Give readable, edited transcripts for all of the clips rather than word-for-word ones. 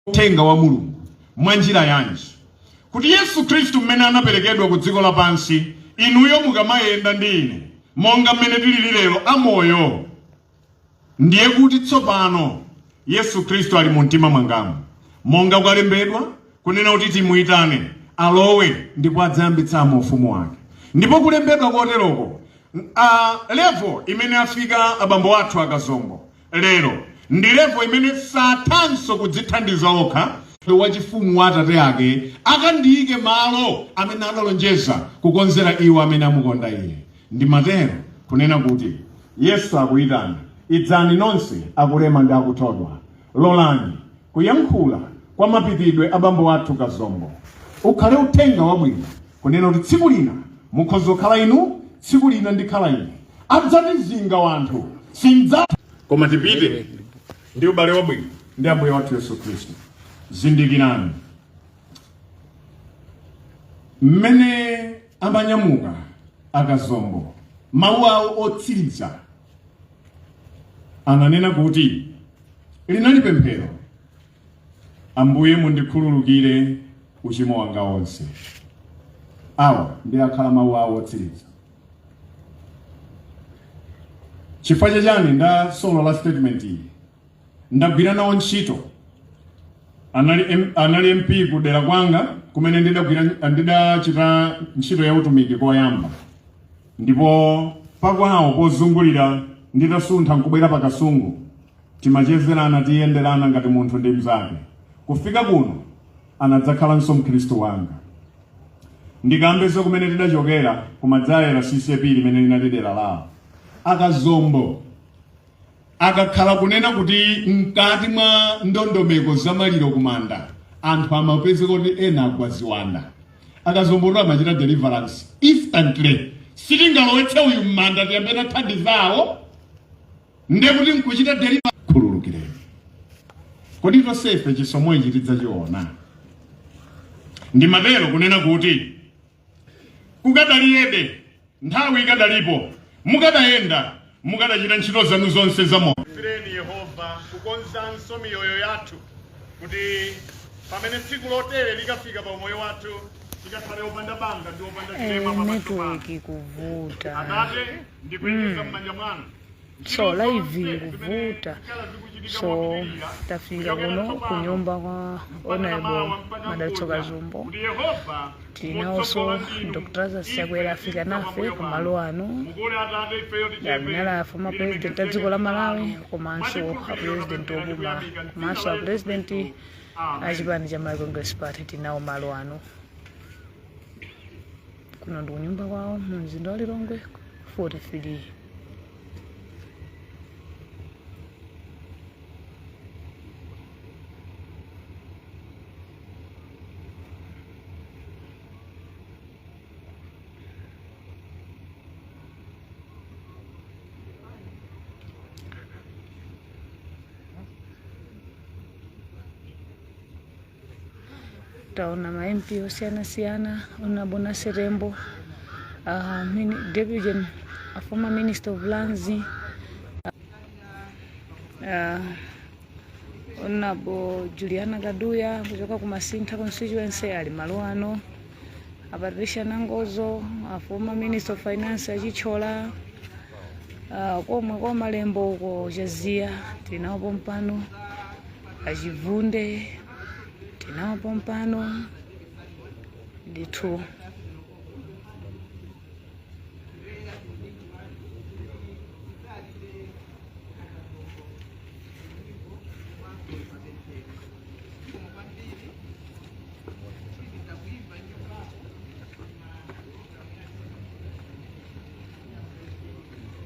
Uthenga wa Mulungu mwa njira yanji? Kuti Yesu Khristu mmene anaperekedwa ku dziko lapansi, inuyo mukamayenda ndi ine monga mmene tilili lero amoyo, ndiye kuti tsopano Yesu Khristu ali mu mtima mwangamu, monga kwalembedwa kunena kuti timuyitane alowe ndipo adzayambitsamo ufumu wake. Ndipo kulembedwa koteroko, a level imene afika abambo athu a Kazombo lero ndi level imene sathanso kudzithandiza okha. Wachifumu wa atate ake akandiyike malo amene analonjeza kukonzera iwo amene amukonda iye. Ndimatero kunena kuti Yesu akuyitana, idzani nonse akulema ndi akuthodwa. Lolani kuyankhula kwa mapitidwe a bambo athu Kazombo ukhale uthenga wabwino kunena kuti tsiku lina mukhoza kukhala inu, tsiku lina ndikhala ine. Adzatizinga wanthu sinza, koma tipite ndi ubale wabwino ndi Ambuye wathu Yesu Khristu. Zindikirani mmene amanyamuka akazombo, mawu awo otsiriza ananena kuti linali pemphero: Ambuye, mundikhululukire uchimo wanga wonse. Awa ndi akhala mawu awo otsiriza. Chifukwa chachani ndasolola statement iyi? Ndagwira nawo ntchito, anali MP kudera kwanga kumene ndidachita ntchito ya utumiki koyamba, ndipo pakwawo pozungulira nditasuntha nkubwera pa Kasungu, timachezerana, tiyenderana ngati munthu ndi mnzake. Kufika kuno anadzakhalanso mkhristu wanga. Ndikambeza kumene tidachokera kumadzayera CCAP limene linali dera lawo. Akazombo akakhala kunena kuti mkati mwa ndondomeko za maliro kumanda anthu amapezeka kuti ena agwa ziwanda, akazomboto amachita deliverance instantly. Sitingalowetse uyu m'manda, tiyambe tathandizawo, ndiye kuti nkuchita deliver. Khululukireni. Kodi tonsefe chisomo ichi tidzachiona? Ndimatero kunena kuti kukadaliyede nthawi ikadalipo, mukadayenda, mukadachita ntchito zanu zonse za moyo. Fireni Yehova kukonzanso miyoyo yathu kuti pamene tsiku lotere likafika pa umoyo wathu tikakhale opanda banga ndi opanda chilema pamaso panu. Network kuvuta. Atate, ndikuyekeza m'manja mwanu So live ikuvuta. So tafika kuno kunyumba kwa Honorable Madalitso Kazombo. Tinawonso Dr. Lazarus Chakwera afika nafe kumalo ano, amene former president a dziko la Malawi komanso a president opuma komanso a president a chipani cha Malawi Congress Party. Tinawo malo ano, kuno ndi kunyumba kwawo mu mzinda wa Lilongwe 43. Taona ma MP osiyanasiyana, Honorable Nancy Tembo, deputy, former minister of lands, Honorable Juliana Kaduya kuchoka ku Masintha constituency ali malo ano, a Patricia Nangozo, a former minister of finance achichola, komwe kwa Malembo uko Chaziya tinawo pompano, achivunde tinawo pompano ndithu.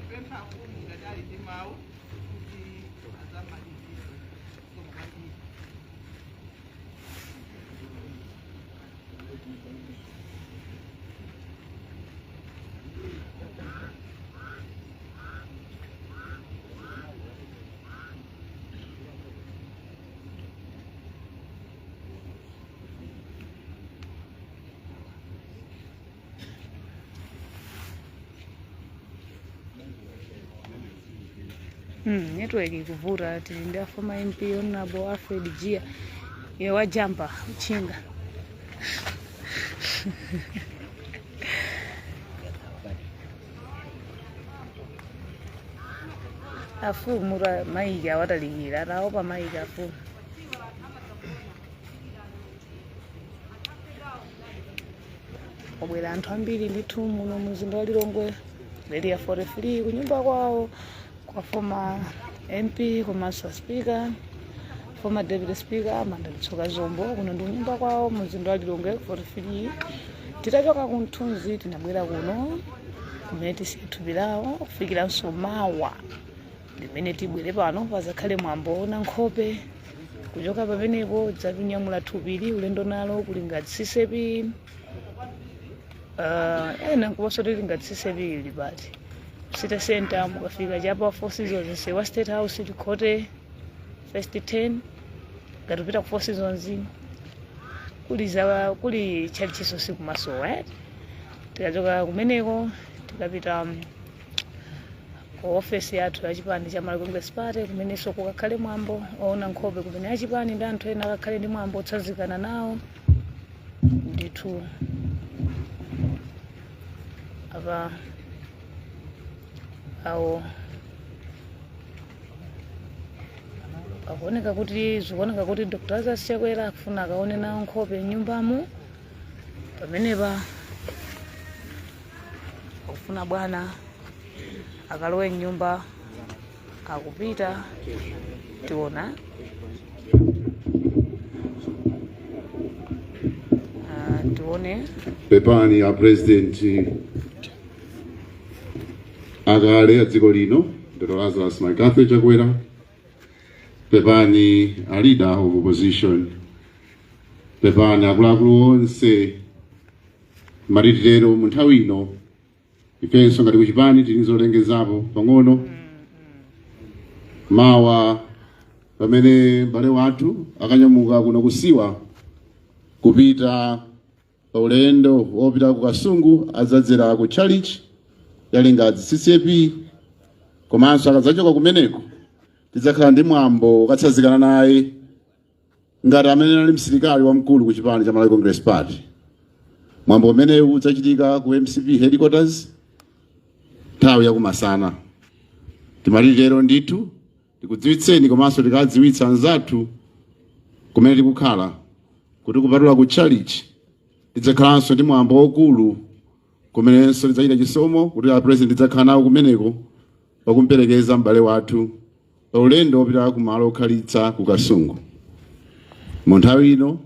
Pempha mfumu ngati ali ndi mawu kuti azamalizire. Zikomo kwambiri. Network ikuvuta. Tili ndi a former MP Honorable Alfred Jiya. Iye wajamba utchinga. Afumu maiki awatalikira, ataopa maiki afumu. Kwabwera anthu ambiri ndithu muno mumzinda wa Lilongwe, Area 43, kunyumba kwawo kwa former MP komanso speaker, former deputy speaker Madalitso Kazombo. Kuno ndi kunyumba kwawo mumzinda wa Lilongwe 43. Titachoka ku Mthunzi tinabwera kuno kumene tisiye thupi lawo kufikiranso mawa limene tibwere pano pazakhale mwambo woona nkhope. Kuchoka pamenepo tidzakunyamula thupili ulendo nalo ku Lingadzi CCAP. Ena nkuponso ti Lingadzi CCAP ili pati? City Center, mukafika chapa Four Seasons, msewu wa State House, tikhote first 10 ngati upita ku Four Seasons, kuli za kuli tchalitchiso sikumasowa, eh? Tikachoka kumeneko tikapita ku ofesi yathu ya chipani cha Malawi Congress Party, kumenenso kukakhale mwambo oona nkhope, kumene achipani ndi anthu ena akakhale ndi mwambo otsanzikana nawo ndithu. Apa awo akuoneka kuti, zikuoneka kuti Dr Lazarus Chakwera akufuna akaone nawo nkhope m'nyumbamo. Pamenepa akufuna bwana akalowe mnyumba, akupita, tiona. Ah, tione. Pepani a President akale a dziko lino, Dr Lazarus McCarthy Chakwera, pepani a Leader of Opposition, pepani akuluakulu onse. Matitirero mu nthawi ino ifenso ngati kuchipani tili zolengezapo pang'ono. Mawa pamene m'bale wathu akanyamuka kuno kusiwa kupita pa ulendo wopita ku Kasungu, adzadzera ku church ya Lingadzi CCAP, komanso akadzachoka kumeneko tidzakhala ndi mwambo wokatsanzikana naye ngati amene anali msilikali wamkulu ku chipani cha Malawi Congress Party. Mwambo umenewu udzachitika ku MCP headquarters nthawi yakumasana. Timatitero ndithu tikudziwitseni komanso tikadziwitsa anzathu kumene tikukhala kuti kupatula ku church tidzakhalanso ndi mwambo waukulu kumenenso tidzachita chisomo kuti a President tidzakhala nawo kumeneko pakumperekeza m'bale wathu pa ulendo wopita kumalo okhalitsa ku Kasungu. Mu nthawi ino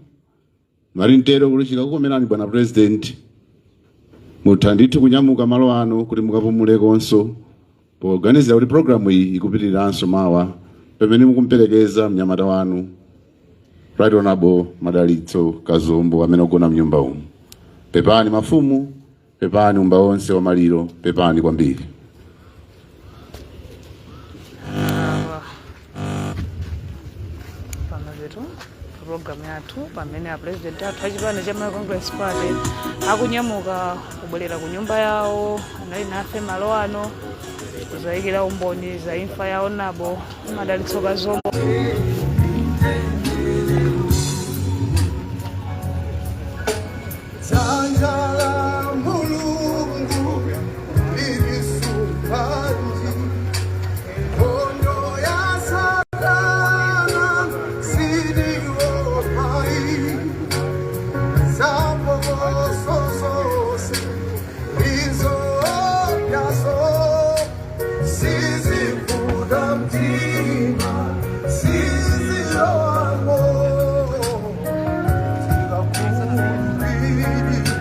mali mtero kuti chikakukomerani bwana President, mutha ndithu kunyamuka malo ano kuti mukapumulekonso, poganizira kuti programu iyi ikupitiriranso mawa pamene mukumperekeza mnyamata wanu Right Honorable Madalitso Kazombo amene ogona mnyumba umu. Pepani mafumu, pepani umba onse wa maliro, pepani kwambiri. Awa pamapeto pa programu yathu, pamene a President athu achipani cha Malawi Congress Party akunyamuka kubwerera ku nyumba yawo, anali nafe malo ano kuzayikira umboni za imfa ya Honourable Madalitso Kazombo. Dzanja la Mulungu lilisupanji nkhondo ya Satana sindiopai zapokoso zonse izopyaso sizivuta mtima siziloamo tikakhulupirira.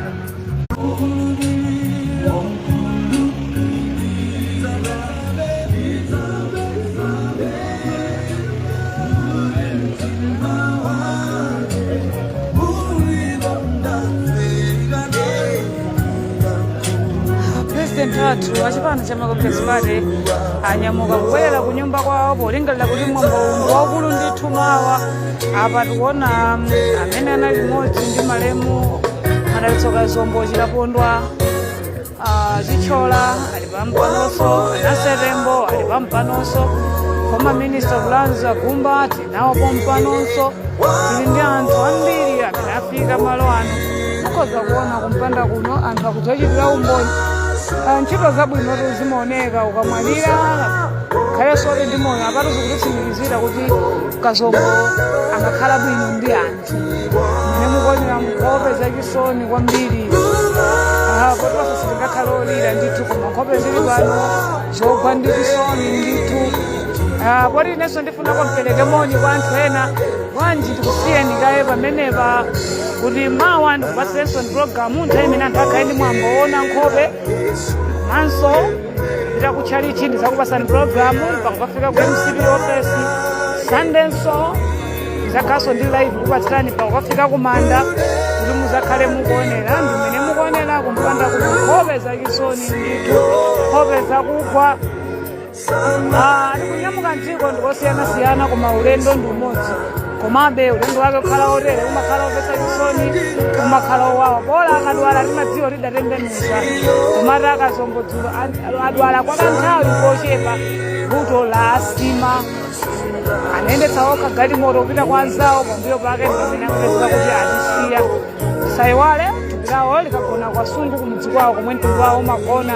President athu achipani cha Malawi Congress Party anyamuka kubwerera ku nyumba kwawo polingalira kuti mwambo uwu waukulu ndithu mawa. Apa tikuona amene anali limodzi ndi malemu Madalitso Kazombo Chilapondwa, Chithyola ali pampanonso, Anasetembo ali pampanonso, former Minister of Lands Agumba tinawo pompanonso, tili ndi anthu. tafika malo ano. Mukhoza kuona kumpanda kuno anthu akudzachitira umboni. Ah, ntchito zabwinotu zimaoneka ukamwalira khalenso uli ndi moyo. Apatu zikutitsimikizira kuti Kazombo amakhala bwino ndi anthu. Mmene mukuonera nkhope zachisoni kwambiri. Ah, potiponso sitingakhale olira ndithu, koma nkhope zili pano zogwa ndi chisoni ndithu. Ah, poti inenso ndifuna mpereke moni kwa anthu ena, bwanji ndikusiyeni kaye pamenepa kuti mawa ndikupatsirenso programu nthawi imene anthu akhale ndi mwambo woona nkhope, komanso kupita ku tchalichi ndizakupasani programu mpaka kukafika ku MCP office. Sunday-nso ndizakhalanso ndi live kupatsirani mpaka kukafika kumanda kuti muzakhale mukuonera. Ndi mmene mukuonera kumpanda kuno, nkhope zachisoni ndithu, nkhope zakugwa. Ah, tikunyamuka mdziko ndikosiyanasiyana, koma ulendo ndi umodzi. Komabe ulendo wake kukhala otere umakhala omvetsa chisoni, umakhala owawa. Bola akadwala timadziwa tidatembenuza, komati a Kazombo dzulo adwala kwa kanthawi kochepa, vuto la asima, anayendetsa okha galimoto kupita kwa anzawo, pambuyo pake ndi pamene akupezeka kuti atisiya. Tisayiwale thupi lawo likagona kwa Kasungu kumudzi kwawo komwe mtundu wawo umagona.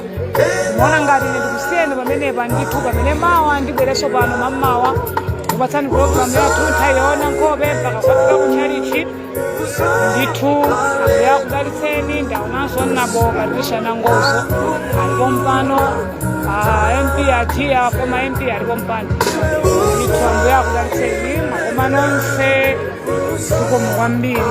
Ndimaona ngati ine ndikusiyeni pamenepa ndithu, pamene mawa ndibwerenso pano mammawa kupatsani programu yathu nthawi yoona nkhope mpaka kukafika ku tchalichi ndithu. Ambuye akudalitseni. Ndaonanso nabo Patricia Nangozo alipo mpano, ah, MP Ajiya, former MP, alipo mpano ndithu. Ambuye akudalitseni, makoma nonse, zikomo kwambiri.